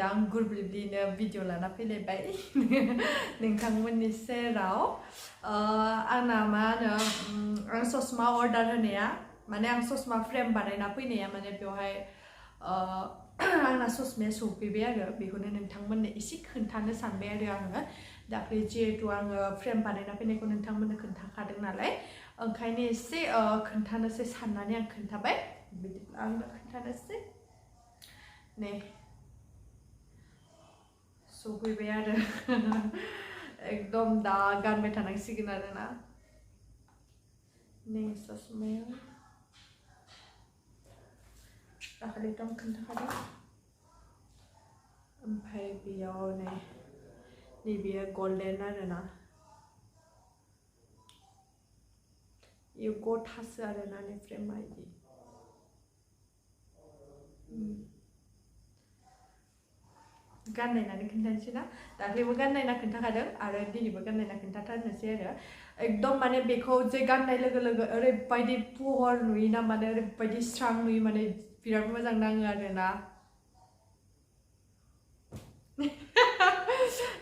दा आं गुरब्लिब्लिनो भिडिअ लाना फैलायबाय नोंथांमोननि सेराव आंना मा होनो आं ससमा अर्डार होनाया माने आं ससमा फ्रेम बानायना फैनाया माने बेवहाय आंना ससमाया सफैबाय आरो बेखौनो नोंथांमोननो एसे खोन्थानो सानबाय आरो आङो दाख्लै जिहेतु आङो फ्रेम बानायना फैनायखौ नोंथांमोननो खोन्थाखादों नालाय ओंखायनो एसे खोन्थानोसै साननानै आं खोन्थाबाय बिदिब्ला आंनो खोन्थानोसै नै सफैबाय आरो एकदम दा गानबाय थानांसिगोन आरोना नै ससमाया दाखालिथ' आं खोन्थाखादों ओमफ्राय बेयाव नैबेयो गल्डेन आरोना बेयो गथासो आरोना नै फ्रेमा बिदि गाननायनानै खोन्थानोसै ना दाख्लैबो गाननायना खोन्थाखादों आरो दिनैबो गाननायना खोन्थाथारनोसै आरो एकदम माने बेखौ जे गाननाय लोगो लोगो ओरैबायदि पुहर नुयोना माने ओरैबायदि स्रां नुयो माने बिराद मोजां नाङो आरोना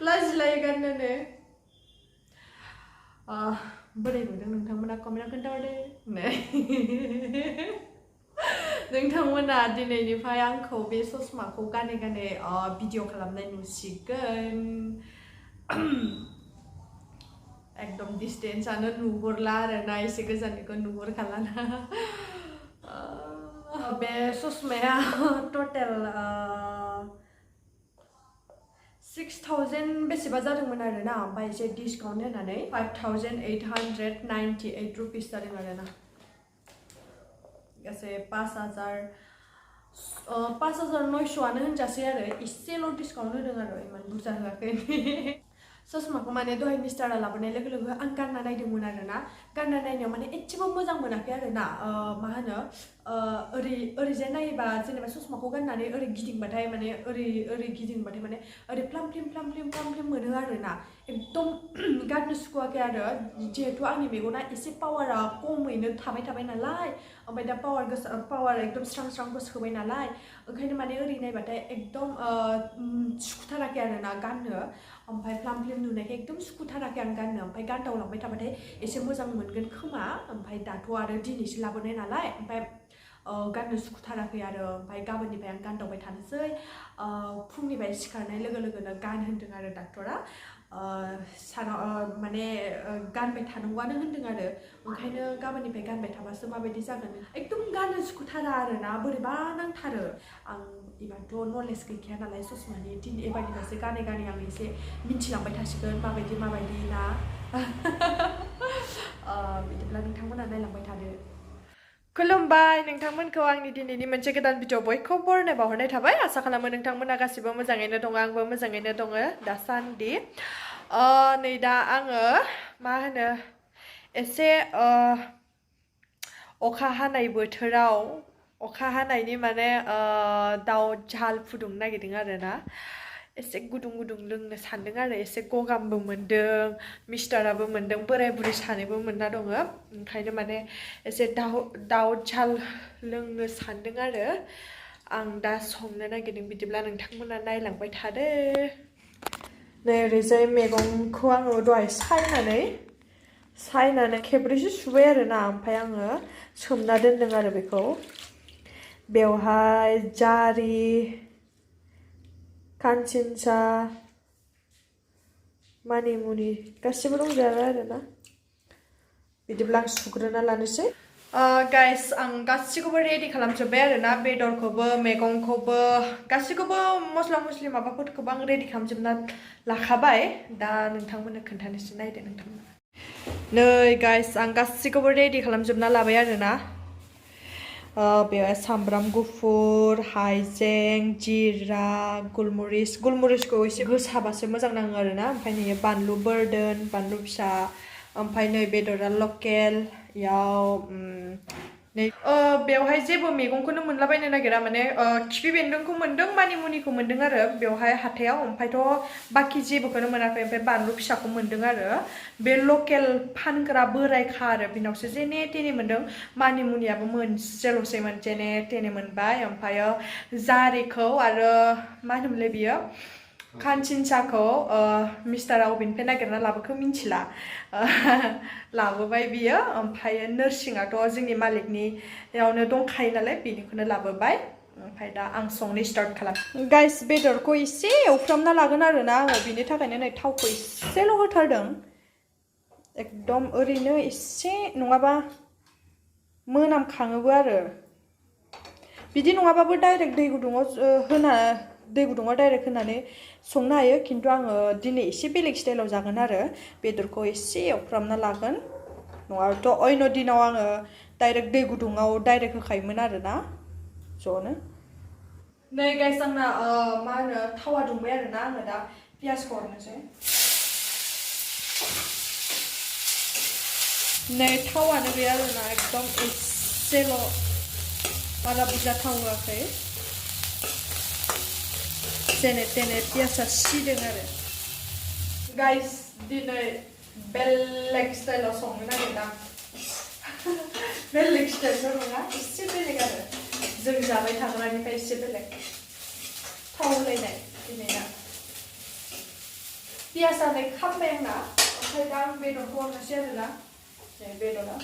लाजिलायो गाननोनो बोरै नुदों नोंथांमोना कमेन्टआव खोन्थाहरदो नोंथांमोना दिनैनिफ्राय आंखौ बे ससमाखौ गानै गानै भिडिअ खालामनाय नुसिगोन एकदम डिस्टेन्सआनो नुहुरला आरोना एसे गोजाननिखौ नुहुरखालाना बे ससमाया टटेल 6000 बेसेबा जादोंमोन आरोना ओमफ्राय एसे डिसकाउन्ट होनानै 5898 रुपिस जादों आरोना गासै 5900आनो होनजासै आरो एसेल' डिसकाउन्ट होदों आरो इमान बुरजा होआखै ससमाखौ माने दहाय मिस्टारा लाबोनाय लोगो लोगो आं गानना नायदोंमोन आरोना गानना नायनायाव माने एसेबो मोजां मोनाखै आरोना मा होनो ओरैजाय नायोबा जेनेबा ससमाखौ गाननानै ओरै गिदिंबाथाय माने ओरै गिदिंबाथाय माने ओरै फ्लाम फ्लिम मोनो आरोना एकदम गाननो सुखुवाखै आरो जिहेतु आंनि मेगना एसे पावारा खमैनो थाबाय नालाय ओमफ्राय दा पावार एकदम स्रां सोबाय नालाय ओंखायनो माने ओरै नायबाथाय एकदम सुखुथाराखै आरोना गाननो ओमफ्राय फ्लाम फ्लिम नुनायखाय एकदम सुखुथाराखै आं गाननो ओमफ्राय गानदावलांबाय थाबाथाय एसे मोजां मोनगोन खोमा ओमफ्राय दाथ' आरो दिनैसो लाबोनाय नालाय ओमफ्राय गाननो सुखुथाराखै आरो ओमफ्राय गाबोननिफ्राय आं गानदावबाय थानोसै फुंनिफ्राय सिखारनाय लोगो लोगोनो गानहोदों आरो डाक्टरा सानाव माने गानबाय थानांगौआनो होनदों आरो ओंखायनो गाबोननिफ्राय गानबाय थाबासो माबायदि जागोन एकदम गाननो सुखुथारा आरोना बोरैबा नांथारो आं एबारथ' नलेज गैखाया नालाय ससमानि दिन एबारनिफ्रायसो गानै आं एसे मिथिलांबाय थासिगोन माबायदि ना बिदिब्ला नोंथांमोना नायलांबाय थादो खुलुमबाय नोंथांमोनखौ आंनि दिनैनि मोनसे गोदान भिडिअ बयखौबो बरायनाय बावहरनाय थाबाय आसा खालामो नोंथांमोना गासिबो मोजाङैनो दङ आंबो मोजाङैनो दङ दासान्दि नै दा आङो मा होनो एसे अखा हानाय बोथोराव अखा हानायनि माने दाउ झाल फुदुंनो नागिरदों आरोना एसे गुदुं लोंनो सानदों आरो एसे गगामबो मोनदों मिस्टाराबो मोनदों बोराय बुरै सानैबो मोनना दङ ओंखायनो माने एसे दाउ झाल लोंनो सानदों आरो आं दा संनो नागिरदों बिदिब्ला नोंथांमोना नायलांबाय थादो नै ओरैजाय मैगंखौ आङो दहाय सायनानै खेब्रैसो सुबाय आरोना ओमफ्राय आङो सोमना दोनदों आरो बेखौ बेवहाय जारि खानसिनसा मानिमुनि गासिबो दंजोबो आरोना बिदिब्ला आं सुग्रोना लानोसै गाइस आं गासिखौबो रेडि खालामजोब्बाय आरोना बेदरखौबो मैगंखौबो गासिखौबो मस्ला मस्लि माबाफोरखौबो आं रेडि खालामजोबना लाखाबाय दा नोंथांमोननो खोन्थानोसै नायदो नोंथांमोना नै गाइस आं गासिखौबो रेडि खालामजोबना लाबाय आरोना बेवहाय सामब्राम गुफुर हाइजें जिरा गुलमरिसखौ एसे होसाबासो मोजां नाङो आरोना ओमफ्राय नै बानलु बोरदोन बानलु फिसा ओमफ्राय नै बेदरा लकेल याव बेवहाय जेबो मैगंखौनो मोनलाबायनो नागिरा माने खिफि बेन्दोंखौ मोन्दों मानिमुनिखौ मोन्दों आरो बेवहाय हाथायाव ओमफ्रायथ' बाखि जेबोखौनो मोनाखै ओमफ्राय बानलु फिसाखौ मोन्दों आरो बे लकेल फानग्रा बोरायखा आरो बिनावसो जेने तेने मोन्दों मानिमुनियाबो मोनसेल'सैमोन जेने तेने मोनबाय ओमफ्रायो जारिखौ आरो मा होनोमोनलाय बियो खानसिनसाखौ मिस्टारा अबेनिफ्राय नागिरना लाबोखो मिन्थिला लाबोबाय बियो ओमफ्राय नोरसिङाथ' जोंनि मालिकनियावनो दंखायो नालाय बेनिखौनो लाबोबाय ओमफ्राय दा आं संनो स्टार्ट खालाम गाइस बेदरखौ एसे एवफ्रामना लागोन आरोना आङो बिनि थाखायनो नै थावखौ एसेल' होथारदों एकदम ओरैनो एसे नङाबा मोनामखाङोबो आरो बिदि नङाबाबो डाइरेक्ट दै गुदुङाव डाइरेक्ट होनानै संनो हायो खिन्थु आङो दिनै एसे बेलेग स्टाइलाव जागोन आरो बेदरखौ एसे एवफ्रामना लागोन नङाबाथ' अन्य दिनाव आङो डाइरेक्ट दै गुदुङाव डाइरेक्ट होखायोमोन आरोना ज'नो नै गाइस आंना मा होनो थावा दुंबाय आरोना आङो दा पियासखौ हरनोसै नै थावानो गैया आरोना एकदम एसेल' बारा बुरजा थाव होआखै जेने तेने पियासा सिदों आरो गाइस दिनै बेलेग स्टाइलाव संनो नागिरदों बेलेग स्टाइलथ' नङा एसे बेलेग आरो जों जाबाय थाग्रानिफ्राय एसे बेलेग थाव होलायनाय दिनैना पियासा नै खामबाय आंना ओमफ्राय दा आं बेदरखौ हरनोसै आरोना नै बेदरा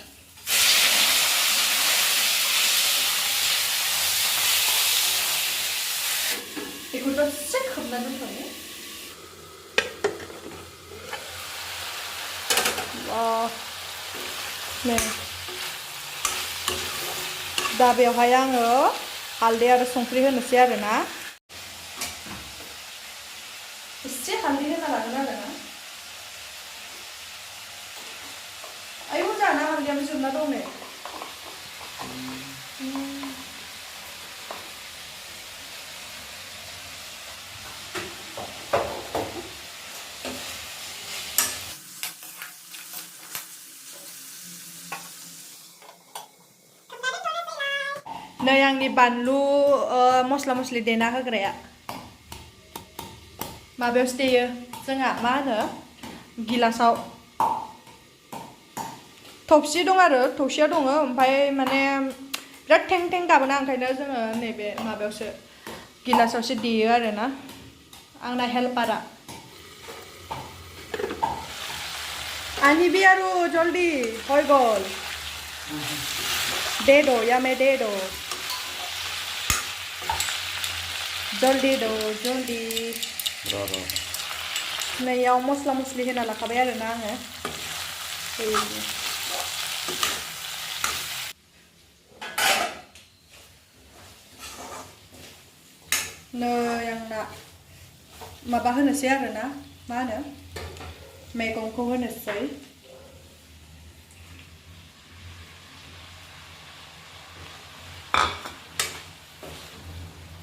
बेखौ दसे खोबना दोनथ'नि नै दा बेवहाय आङो हालदै आरो संख्रि होनोसै आरोना एसे हालदै होना लागोन आरोना आयौ जाना हालदैयाबो जोबना दं नै नै आंनि बानलु मस्ला मस्लि देना होग्राया माबायावसो देयो जोंहा मा होनो गिलासाव थबसि दं आरो थौसिया दङ ओमफ्राय माने बिराद थें थें गाबोना ओंखायनो जोङो नैबे माबायावसो गिलासावसो देयो आरोना आंना हेल्पारा आनी भी आरो जल्दी হৈ গ'ল दे दो या मैं दे दो जल्दी दो जल्दी नैयाव मस्ला मस्लि होना लाखाबाय आरोना आङो नै आंना माबा होनोसै आरोना मा होनो मैगंखौ होनोसै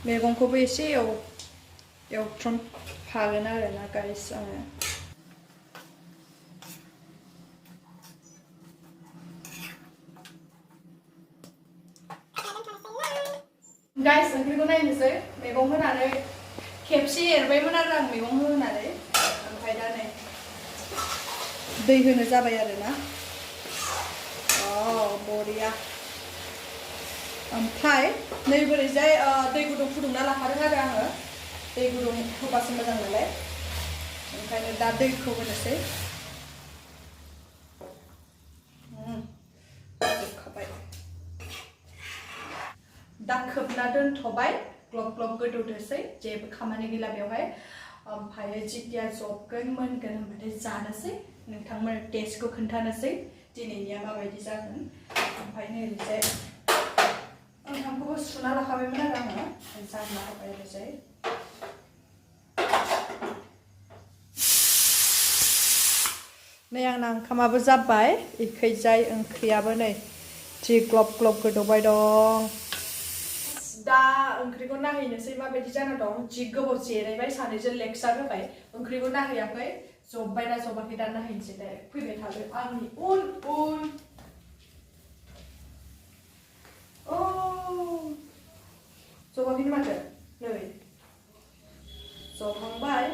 मैगंखौबो एसे एवथ्रमफागोन आरोना गाइस आङो गाइस ओंख्रिखौ नायनोसै मैगं होनानै खेबसे एरबायमोन आरो आं मैगं होनानै ओमफ्राय दा नै दै होनो जाबाय आरोना बरिया ओमफ्राय नै बोरैजाय दै गुदुं फुदुंना लाखादों आरो आङो दै गुदुं होबासो मोजां नालाय ओंखायनो दा दैखौ होनोसै जोबखाबाय दा खोबना दोनथ'बाय ग्लब ग्लब गोदौथोसै जेबो खामानि गैला बेवहाय ओमफ्राय जितिया जबगोन मोनगोन होनबाथाय जानोसै नोंथांमोन टेस्टखौ खोन्थानोसै दिनैनिया माबायदि जागोन ओमफ्राय नैबेजाय ओंखामखौबो सुना लाखाबायमोन आरो आङो जानना होबाय ओरैजाय नै आंना ओंखामाबो जाबाय इखैजाय ओंख्रियाबो नै जि ग्लब ग्लब गोदौबाय दं दा ओंख्रिखौ नायहैनोसै माबायदि जाना दं जि गोबाव जिरायबाय सानैजों लेक्सार होबाय ओंख्रिखौ नायहैयाखै जब्बाय ना जबाखै दा नायहैनोसै डाइरेक्ट फैबाय थादो आंनि उन उन माथो नै जखांबाय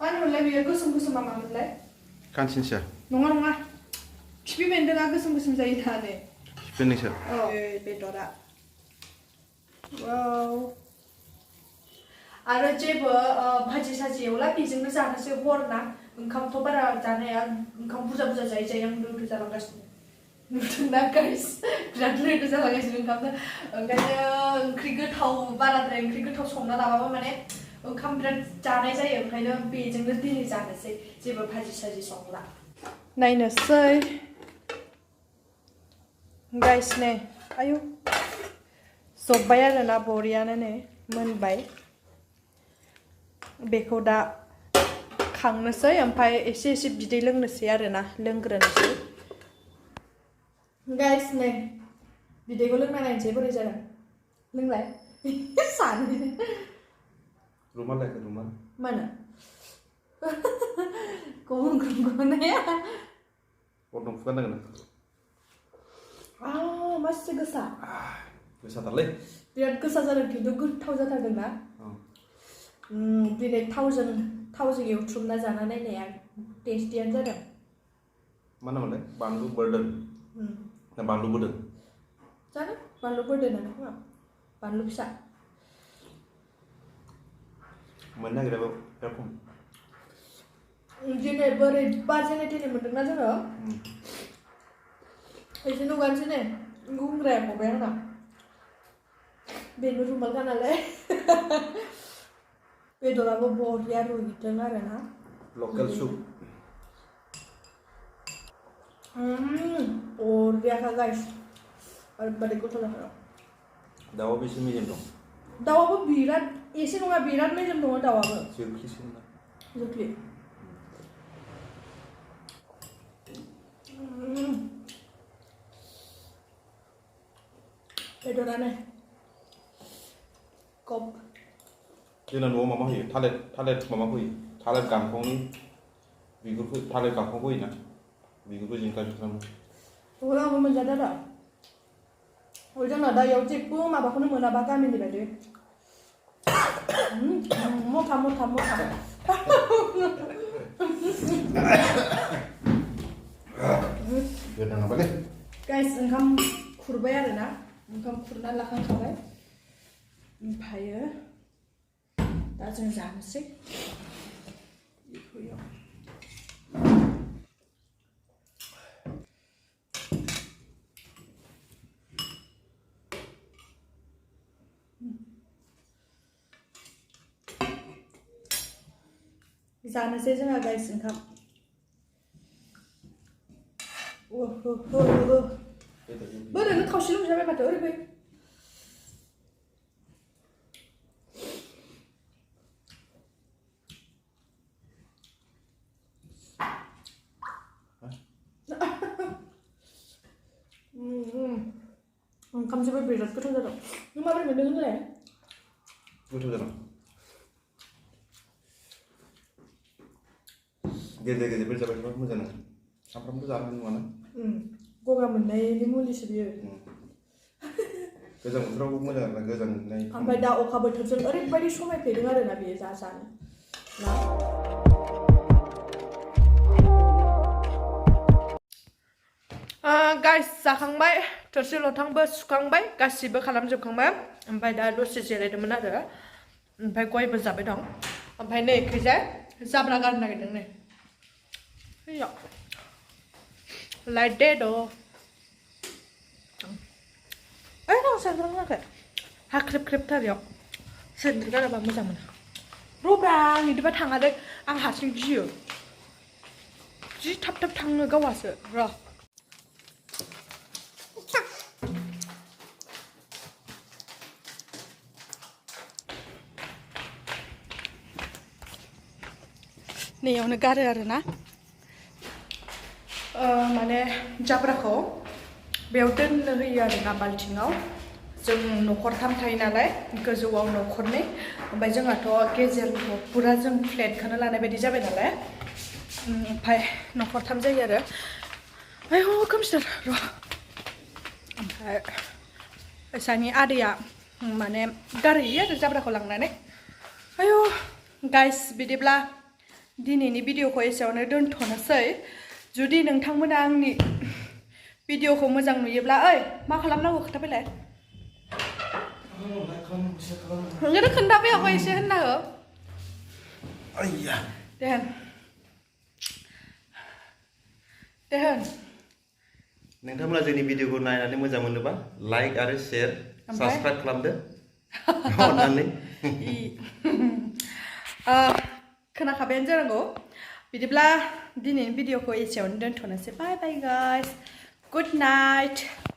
मा होनोमोनलाय बेयो गोसोम गोसोमा मामोनलाय कानसिनसा नङा नङा खिफि बेन्दोंआ गोसोम गोसोम जायो दानो खिफि बेन्दोंसो बेदरा वाव आरो जेबो भाजि साजि एवला बेजोंनो जानोसै हरना ओंखामथ' बारा जानो हाया ओंखाम बुरजा बुरजा जायै आं लोगो जालांगासिनो नुदोंना गाइस बिराद लोगो जालांगासिनो ओंखामनो ओंखायनो ओंख्रि गोथाव बाराद्राय ओंख्रि गोथाव संना लाबाबो माने ओंखाम बिराद जानाय जायो ओंखायनो बेजोंनो दिनै जानोसै जेबो भाजि साजि संला नायनोसै गाइस नै आयु जब्बाय आरोना बरियानो नै मोनबाय बेखौ दा खांनोसै ओमफ्राय एसे एसे बिदै लोंनोसै आरोना लोंग्रोनोसै गाइस नै बिदैखौ लोंना नायनोसै बोरै जागोन लोंलाय सानो रुमाल लायखो रुमाल mana गुबुन गुबुनया Potong bukan dengan masih गोसा गोसा थारलै बिराद गोसा जादों खिन्थु गोथाव जाथारदों ना दिनै थावजों एवथ्रुमना जाना नायनाया टेस्टियानो जादों मा नामलाय बानलु बोरदोन ना बानलु बोरदोन जानो बानलु बोरदोनानो खोमा बानलु फिसा मोननो नागिराबो बिराद खम दिनै बोरैबा जेने थेने मोन्दोंना जोङो एसे नुगानोसै ने गुंग्राया गबाय आंना बेनो रुमाल गानालाय बेदराबो बरिया रुइदों आरोना लकेल सुप बरियाखा गाइस ओरैबादि गोथाव जाथारदों दाउआ बेसे मेजेम दं दाउआबो बिराद एसे नङा बिराद मेजेम दङ दाउआबो जोख्लिसिना जोख्लि बेदरानो कप जोंना न'आव माबा होयो थालिर माबा होयो थालिर गांखंनि बिगुरखौ थालिर गांखंखौ होयोना बिगुरखौ जिंका खालामो आंबो मोनजादों दा जोंना दा इयाव जेबो माबाखौनो मोनाबा गामिनि बायदि मथा मथा मथा गाइस ओंखाम खुरबाय आरोना ओंखाम खुरना लाखांखाबाय ओमफ्रायो दा जों जानोसै जानोसै जोंहा गाइस ओंखाम बोरैनो खावसेल' जाबाय माथो ओरैबाय ओंखामजोंबो बिराद गोथाव जादों नों माबोरै मोनदों होनलाय गोथाव जादों गेजेर गेजेर जाबाय थाबा मोजां सामफ्रामबो जानो नङाना गगा मोननायनि मुलिसो बियो गोजां बोथोरावबो मोजां आरोना गोजां मोननाय ओमफ्राय दा अखा बोथोरजों ओरैबायदि समायफ्लेदों आरोना बेयो जानो गाइस जाखांबाय थोरसि लथांबो सुखांबाय गासिबो खालामजोबखांबाय ओमफ्राय दा दसे जिरायदोंमोन आरो ओमफ्राय गयबो जाबाय दं ओमफ्राय नै एखैजाय जाब्रा गारनो नागिरदों नै लाइट दे द' दं सेन्देल गानाखै हा ख्रेब ख्रेबथार बेयाव सेन्देल गानाबा मोजां मोनो रब्रा आं बिदिबा थाङा दे आं हारसिं गियो जि थाब थाब थाङो गावहासो र' नैयावनो गारो आरोना माने जाब्राखौ बेयाव दोननो होयो आरोना बाल्थिङाव जों न'खरथाम थायो नालाय गोजौआव न'खरनै ओमफ्राय जोंहाथ' गेजेरखौ पुरा जों फ्लेटखौनो लानाय बायदि जाबाय नालाय ओमफ्राय न'खरथाम जायो आरो आयौ खोमसिथार र' ओमफ्राय एसानि आदैया माने गारहैयो आरो जाब्राखौ लांनानै आयु गाइस बिदिब्ला दिनैनि भिडिअखौ एसेयावनो दोनथ'नोसै जुदि नोंथांमोना आंनि भिडिअखौ मोजां नुयोब्ला ओइ मा खालामनांगौ खोन्थाफैलाय नोंनो खोन्थाफैयाखै एसे होनना हो दे होन नोंथांमोना जोंनि भिडिअखौ नायनानै मोजां मोनोबा लाइक आरो शेयार साबस्क्राइब खालामदो अननानै खोनाखाबायानो जानांगौ बिदिब्ला दिनैनि भिडिअखौ एसेयावनो दोनथ'नोसै बाय बाय गाइस गुड नाइट